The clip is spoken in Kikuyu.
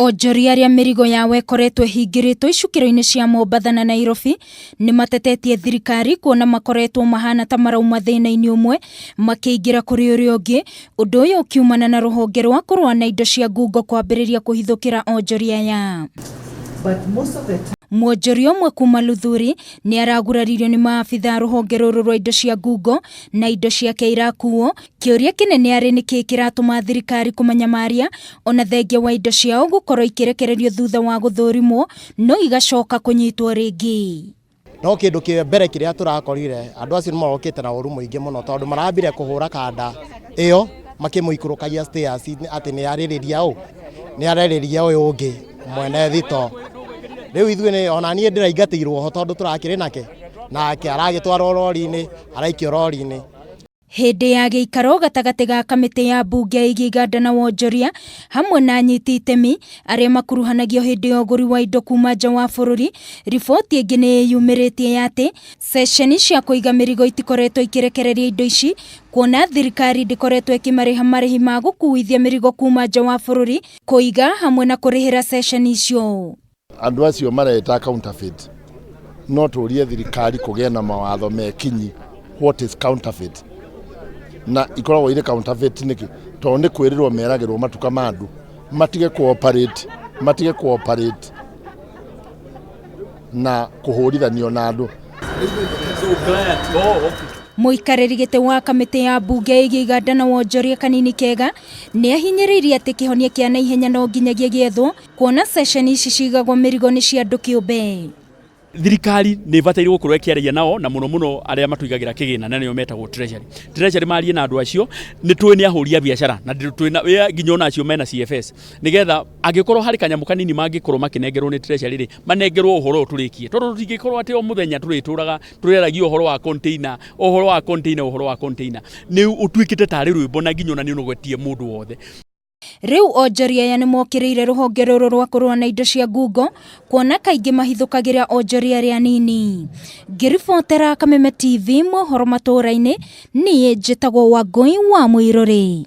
Onjoria arĩa mĩrigo yao ĩkoretwo ĩhingĩrĩtwo icukĩro-inĩ cia Mombatha na Nairobi nĩ matetetie thirikari kuona makoretwo mahana ta marauma thĩna-inĩ ũmwe makĩingĩra kũrĩ ũrĩa ũngĩ, ũndũ ũyũ ũkiumana na rũhonge rwa kũrũa na indo cia ngungo kwambĩrĩria kũhithũkĩra onjoria aya. Mwonjoria ũmwe kuma Luthuri nĩ araguraririo nĩ maabitha a rũhonge rũrũ rwa indo cia ngungo na indo ciake irakuo. Kĩũria kĩnene arĩ nĩkĩĩ kĩratũma thirikari kũmanyamaria ona thengia wa indo ciao gũkorwo ikĩrekererio thutha wa gũthũrimwo no igacoka kũnyitwo rĩngĩ. No kĩndũ kĩa mbere kĩrĩa tũrakorire, andũ acio nĩ marokĩte na ũru mũingĩ mũno tondũ marambire kũhũra kanda ĩyo makĩmũikũrũkagia stairs atĩ nĩ arĩrĩria ũ, nĩ ararĩria ũyũ ũngĩ mwene thito. Rĩu ithuĩ nĩ ona niĩ ndĩraingatĩirwo ho tondũ tũrakĩrĩ nake, nake aragĩtwarwo rori-inĩ, araikio rori-inĩ. Hĩndĩ ya gĩikaro gatagatĩ ga kamĩtĩ ya mbunge ĩgiĩ iganda na wonjoria hamwe na anyiti itemi arĩa makuruhanagio hĩndĩ ya ũgũri wa indo kuma nja wa bũrũri, riboti ĩngĩ nĩ ĩyumĩrĩtie ya atĩ ceceni cia kũiga mĩrigo itikoretwo ikĩrekereria indo ici kuona thirikari ndĩkoretwo ĩkĩmarĩha marĩhi ma gũkuithia mĩrigo kuma nja wa bũrũri, kũiga hamwe na kũrĩhĩra ceceni icio. Andũ acio mareta counterfeit, no tũrie thirikari kũgĩe na mawatho mekinyi, what is counterfeit, na ikoragwo irĩ counterfeit nĩkĩ? Tondũ nĩ kwĩrĩrwo meragĩrwo matuka ma andũ matige cooperate, matige cooperate na kũhũrithanio na andũ. Mũikarĩri gĩtĩ wa kamĩtĩ ya mbunge ĩgiĩ iganda na wonjoria Kanini Kega nĩ ahinyĩrĩirie atĩ kĩhonia kĩa naihenya no nginyagia gĩethwo kuona ceceni ici cigagwo mĩrigo nĩ cia andũ kĩũmbe. Thirikari nĩ ĩbataire gũkorwo ĩkĩaragia nao na mũno mũno arĩa matũigagĩra kĩgĩna na nĩo metagwo treasury. Treasury marie na andũ acio, nĩ tũĩ nĩ ahũri a biacara na twĩna wĩa nginya ona acio mena CFS, nĩgetha angĩkorwo harĩ kanyamũ kanini mangĩkorwo makĩnengerwo nĩ treasury rĩ, manengerwo ũhoro ũyũ tũrĩkie, tondũ tũtingĩkorwo atĩ o mũthenya tũrĩtũraga tũrĩaragia ũhoro wa container, ũhoro wa container, ũhoro wa container. Nĩ ũtuĩkĩte tarĩ rwĩmbo na nginya ona nĩ ũnogetie mũndũ wothe. Rĩu onjoria aya nĩmokĩrĩire rũhonge rũrũ rwa kũrũa na indo cia ngungo kuona kaingĩ mahithũkagĩra onjoria arĩa anini. Ngĩribotera Kameme TV mohoro matũra-inĩ, niĩ njĩtagwo Wangũi wa Mũirũrĩ.